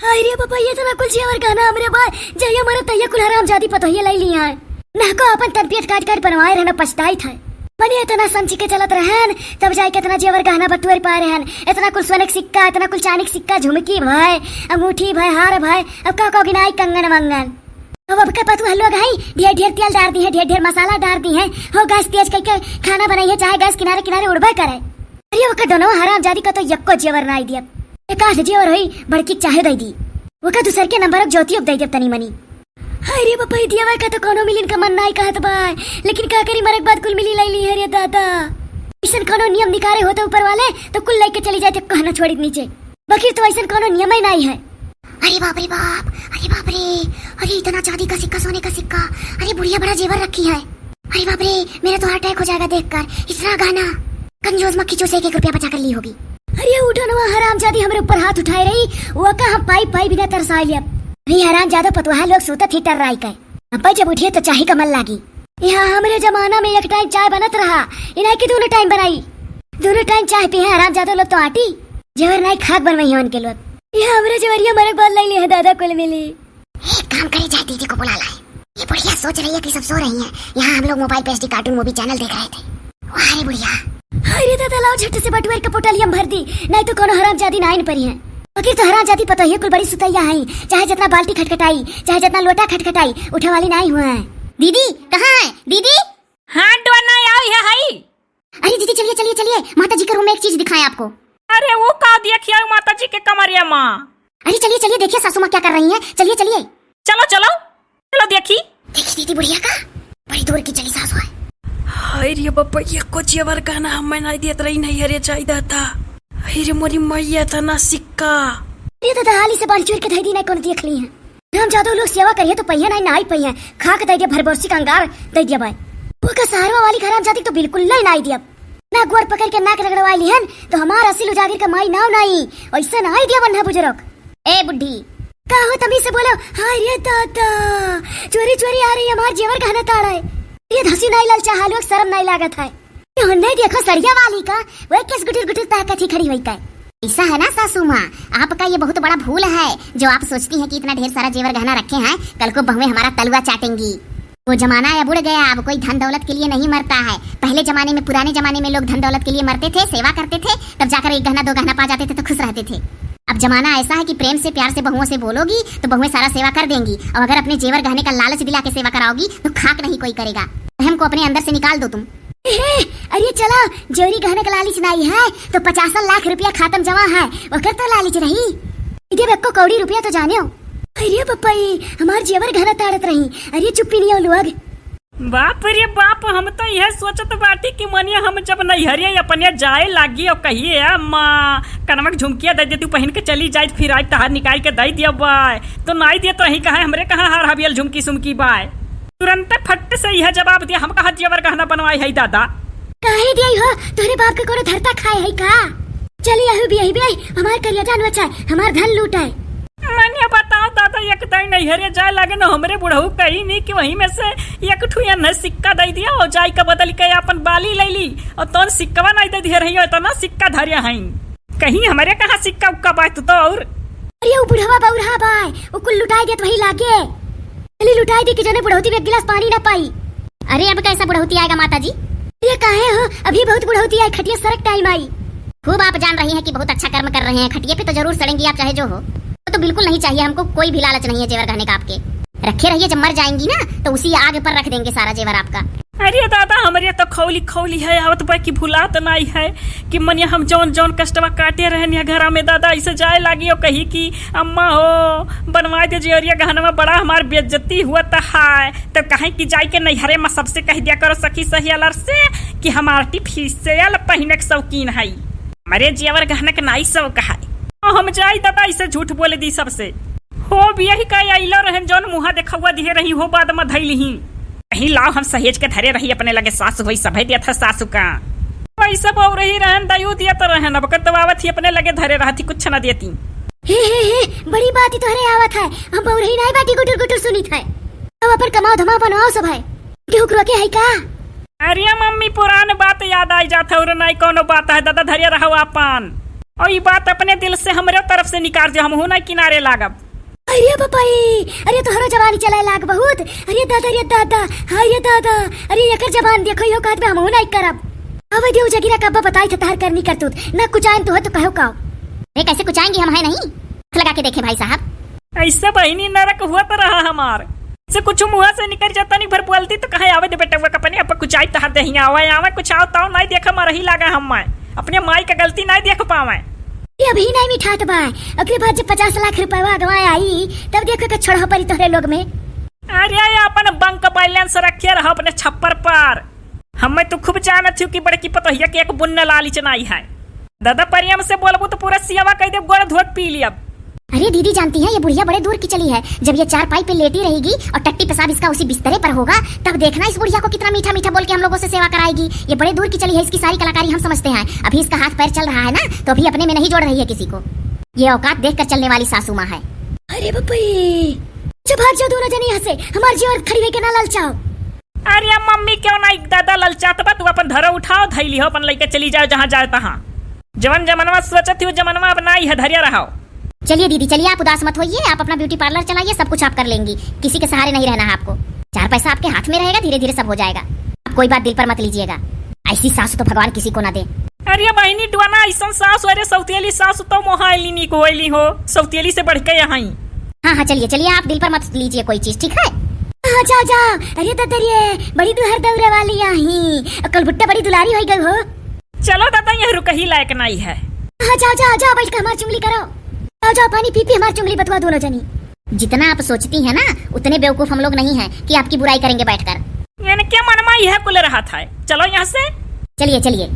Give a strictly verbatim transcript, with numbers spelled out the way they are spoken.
हाय रे बाबा, ये इतना कुल जेवर गहना हमरे बा, जहिया मरे तहिया कुल हरामजादी पतोहिया लइ लिया है। ना को अपन तन पेट काट काट बनवाए रहना पछताइत है। मने इतना समझ के चलत रहन, तब जाए के इतना जेवर गहना बटुअर पाए रहन, इतना कुल सोने के सिक्का, इतना कुल चांदी के सिक्का, झुमकी भय, अंगूठी भय, हार भय, अब का का गिनाई कंगन मंगन। अब, अब के पतुआ लोग हई, ढेर ढेर तेल डार दी है, ढेर ढेर मसाला डार दी है, हो गैस तेज कइके खाना बनाई है, चाहे गैस किनारे किनारे उड़बे करे। अरे ओकर दोनों हरामजादी का तो यक्को जेवर नाई दियब। एक आध जेवर होई, बड़की चाहे दे दी। ओका दूसर के नंबर अब ज्योतियो दे दियब तनी मनी। हाय रे बापा, ई दियावा का तो कोनो मिलिन का मन नाई कहत बा, लेकिन का करी, मरे के बाद कुल मिली लैली है रे दादा। ऐसन कोनो नियम निकारे होते ऊपर वाले तो कुल लेके चली जाए, कहना छोड़ी नीचे। बकिर तो ऐसन कोनो नियम ही नाई है। अरे बाप रे बाप, अरे बाप रे, अरे इतना चांदी का सिक्का, सोने का सिक्का, अरे बुढ़िया बड़ा जेवर रखी है। अरे बाप रे, मेरा तो हार्ट अटैक हो जाएगा देखकर, इतना गहना। कंजूस मक्खी चूसे एक एक रुपया बचा कर ली होगी। अरे उठो ना, हरामजादी हमरे ऊपर हाथ उठाए रही, वो का हम पाई पाई बिना तरसा लिया। अरे हरामजादा पतवाह लोग सूतत ही टर्राई के। अब्बा जब उठिए तो चाही का मन लागी। यहाँ हमरे जमाना में एक टाइम चाय बनत रहा, इन्हें की दोनों टाइम बनाई, दोनों टाइम चाय पी है हरामजादा लोग तो आटी। जेवर नाई खाक बनवाई है उनके लोग। यहाँ हमरे जेवरिया मरे के बाद ले ली है दादा कुल मिली। एक काम करी जाए, दीदी को बुला लाए। ये बुढ़िया सोच रही है कि सब सो रही हैं। यहाँ हम लोग मोबाइल पे एचडी कार्टून मूवी चैनल देख रहे थे। वाह रे बुढ़िया। हाय रे दादा, लाओ झट से बटुअर के पोटलिया में भर दी, नहीं तो कोनो हरामजादी ना आइन परी है। आखिर तो हरामजादी पतोहिए कुल बड़ी सुतैया है, चाहे जितना बाल्टी खटखटाई, चाहे जितना लोटा खटखटाई, उठे वाली नहीं हुआ है। दीदी, कहाँ है दीदी? हाँ डोना, आओ यहाँ हई। अरे दीदी, चलिए, चलिए, चलिए, माता जी के रूम में एक चीज दिखाएं आपको। अरे वो का देखिए माता जी के कमरे में। अरे चलिए, चलिए, देखिए सासू माँ क्या कर रही हैं। चलिए, चलिए। चलो, चलो, चलो देखी। देखी दीदी बुढ़िया का, बड़ी दूर की चली सासू है। हाय रे बाबा, ये को जेवर गहना हमें नहीं देत रही नहीं, अरे जाई दादा। हाय रे मोरी मैया, इतना सिक्का। ये दादा हाली से बांध चोर के धई दी, नहीं कौन देख ली है। हरामजादो लोग सेवा करिए तो पहिया नाई, नाई पहिया, खा के दे दिया, भरबोसी का अंगार दे दिया भाई। वो का सहरवा वाली हरामजादी तो बिल्कुल नाई, नाई दिया। ना गोड़ पकड़ के नाक रगड़वाई लिहन, तो हमार असिल उजागिर का माई नाव नाई, ऐसा नाई दिया बन्ना बुजुर्ग। ए बुढ़ी। का हो तमी से बोलो, हाय रे दादा, चोरी चोरी आ रही हमार जेवर गहना ताड़ा है। ये धसी नाई ललचा हा लोग, शर्म नाई लागत है। ये हुन्ने देखो सड़िया वाली का, वो किस गुटुर गुटुर ताकत ही खड़ी हुई का। ऐसा है ना सासू माँ, आपका ये बहुत बड़ा भूल है जो आप सोचती हैं कि इतना ढेर सारा जेवर गहना रखे हैं, कल को बहुएं हमारा तलुआ चाटेंगी। वो जमाना अब उड़ गया, अब कोई धन दौलत के लिए नहीं मरता है। पहले जमाने में, पुराने जमाने में लोग धन दौलत के लिए मरते थे, सेवा करते थे, तब जाकर एक गहना दो गहना पा जाते थे तो खुश रहते थे। अब जमाना ऐसा है कि प्रेम से, प्यार से बहुओं से बोलोगी तो बहुएं सारा सेवा कर देंगी, और अगर अपने जेवर गहने का लालच दिला के सेवा कराओगी तो खाक नहीं कोई करेगा। रहम को अपने अंदर से निकाल दो तुम। ए, अरे चलो, जेवरी गहने का लालच नाई है, तो पचासन लाख रुपया खातम जमा है, ओकर तो लालच रही। इधर एको कौड़ी रुपया तो जाने हो। अरे पप्पई, हमार जेवर गहना ताड़त रही। अरे चुप्पी नहीं हो लोग। बाप रे बाप, हम तो यह सोचत बाटी कि मनिया हम जब नैहरिया अपने जाए लागी और कहिए, "अम्मा, कनवा के झुमकिया दे दे, तू पहन के चली जाए, फिर आज तहार निकाल के दे दिया बाय।" तो नाई देत रही, कहा हमरे कहाँ हार हबियल झुमकी सुमकी बाय। तुरंत फट से यह जवाब दिया, "हम कहाँ जेवर गहना बनवाई है दादा?" काहे दिया हो? तोहरे बाप के कोनो धरता खाए है का? चली आहू बियाही बियाही, हमार करिया जान बचाए, हमार धन लूटाए। मने बताओ दादा, एक दाई नैहरे जाए लागे न, हमरे बुढ़ऊ कही नहीं कि वहीं में से एक ठू एन्हे सिक्का दे दिया और जाई का बदल के अपन बाली ले ली और तोन सिक्कवा नहीं दे दिए रही, इतना सिक्का धरिया है। कहीं हमरे कहाँ सिक्का उक्का बाय तू तो और। अरे उ बुढ़वा बौरहा बाय, उ कुल लुटाई देत वही लागे। चली लुटाई दे कि जने बुढ़ौती में एक गिलास पानी ना पाई। अरे अब कैसा बुढ़ौती आएगा माता जी? ये काहे हो, अभी बहुत बुढ़ौती आई, खटिया सरक टाइम आई। खूब आप जान रही हैं कि बहुत अच्छा कर्म कर रहे हैं, खटिया पे तो जरूर सड़ेंगी आप चाहे जो हो। वो तो बिल्कुल नहीं चाहिए हमको, कोई भी लालच नहीं है जेवर गहने का आपके। रखे रहिए, जब मर जाएंगी ना तो उसी आग पर रख देंगे सारा जेवर आपका। अरे दादा, हमरे तो खौली खौली है, आवत बा कि भुलात नाई है कि मनिया हम जौन जौन कष्टवा काटे रहन या घरा में दादा, ऐसे जाए लागी और कही कि अम्मा हो, बनवाए दे जेवरिया गहनवा, बड़ा हमार बेइज्जती हुआ है। तो कहे कि जाई के नैहरे में सबसे कह दिया करो सखी सहेलर से कि हम आर्टिफिशियल पहिने के शौकीन है, हमरे जेवर गहना के नाई शौक है। और हम जाई दादा, ऐसे झूठ बोले दी सबसे। हो बियाही का अइलो रहन, जौन मुँहा देखउआ दिहे रही, हो बाद में धइली ही। कहीं लाओ हम सहेज के धरे रही अपने लगे, सासु होई सभे देत है सासु का। वही सब और रही रहन, दयू दियत रहन, अब कतवावत ही अपने लगे धरे रहती, कुछ न देती। हे, हे, हे, बड़ी बात ही तोहरे आवत है, हम बौरही नाई बाटी गुटुर गुटुर सुनित है। अब अपन कमाओ धमाओ बनवाओ सब है, केहू के रोके है का? अरे मम्मी, पुरान बात याद आई जात है, और नाई कौनो बात है, दादा धरे रहो आपन। और ई बात अपने दिल से हमरे तरफ से निकार दियो, हमहू ना किनारे लागब। अरे बपाई, अरे तोहरो जबानी चलाए लाग बहुत। अरे दादा, अरे दादा, हाय रे दादा, अरे एकर जबान देखो, यो कहत बे हमहू ना करब। अब दियो जगीरा कब्बा बताई था तहर करनी करतूत, ना कुचाइन तू है तो कहो काओ। अरे कैसे कुचाएंगे, हम है नहीं, आँख लगा के देखे भाई साहब। ऐसे बहिनी नरक हुआ तो रहा हमार। से कुछ मुँह से निकल जाता नहीं, भर बोलती तो कहे आवे दे बेटवा कपने, अब कुछ आई तहार देहिया आवे, आवे कुछ आओ ताओ नहीं देख मरही लागा हम मैं। अपने माई का गलती नहीं देख पावे। ये अभी नहीं मिठात बा, ओकरे बाद जब पचास लाख रुपया अगवा आई, तब देखो के छोड़ो परी तोहरे लोग में। अरे अपन बैंक बैलेंस रखे रहो अपने छप्पर पर। हमें तो खूब जानत हूँ कि बड़की पतोहिया के एक बुन्न लालिच नाई है। दादा परियम से बोलबू तो पूरा सियावा कह देब, गोड़ धोक पी लियब। अरे दीदी जानती हैं, ये बुढ़िया बड़े दूर की चली है। जब ये चारपाई पे लेटी रहेगी और टट्टी पेशाब इसका उसी बिस्तरे पर होगा, तब देखना इस बुढ़िया को कितना मीठा मीठा बोल के हम लोगों से सेवा कराएगी। ये बड़े दूर की चली है, इसकी सारी कलाकारी हम समझते हैं। अभी इसका हाथ पैर चल रहा है ना, तो अभी अपने में नहीं जोड़ रही है किसी को। ये औकात देख कर चलने वाली सासू माँ है। अरे बप्पी, अच्छा भाग जाओ दोनों जने यहाँ से, हमार जीवन खड़ी होके ना ललचाओ। अरे मम्मी, क्यों ना दादा ललचात बा, तू अपन धरो उठाओ, धई लिहो, अपन लइके चली जाओ जहाँ जाए तहाँ। जवन जमनवा सोचत ही, वो जमनवा अब नाई है, धरिया रहो। चलिए दीदी, चलिए, आप उदास मत होइए, आप अपना ब्यूटी पार्लर चलाइए, सब कुछ आप कर लेंगी, किसी के सहारे नहीं रहना है आपको। चार पैसा आपके हाथ में रहेगा, धीरे धीरे सब हो जाएगा, आप कोई बात दिल पर मत लीजिएगा। ऐसी सास तो भगवान किसी को ना दे। अरे बहिनी डुआना, ऐसन सास, अरे सौतेली सास तो मोहाइली निक होइली हो, सौतेली से बढ़ के यहाँ ही। हाँ हाँ, चलिए चलिए, आप दिल पर मत लीजिए कोई चीज, ठीक है? हाँ, जाओ जाओ। अरे ददरिये, बड़ी दुहर दौरे वाली आही, कल भुट्टा बड़ी दुलारी हो गई हो। चलो दादा, यह रुकही लायक नहीं है। हाँ, जाओ जाओ जाओ, बैठ के हमार चुंगली करो। जाओ जाओ, पानी पी पी हमार चुंगली बतवा दोनों जनी। जितना आप सोचती हैं ना, उतने बेवकूफ हम लोग नहीं हैं कि आपकी बुराई करेंगे बैठकर। इनके मन में यह कुल रहा था। चलो यहाँ से। चलिए चलिए।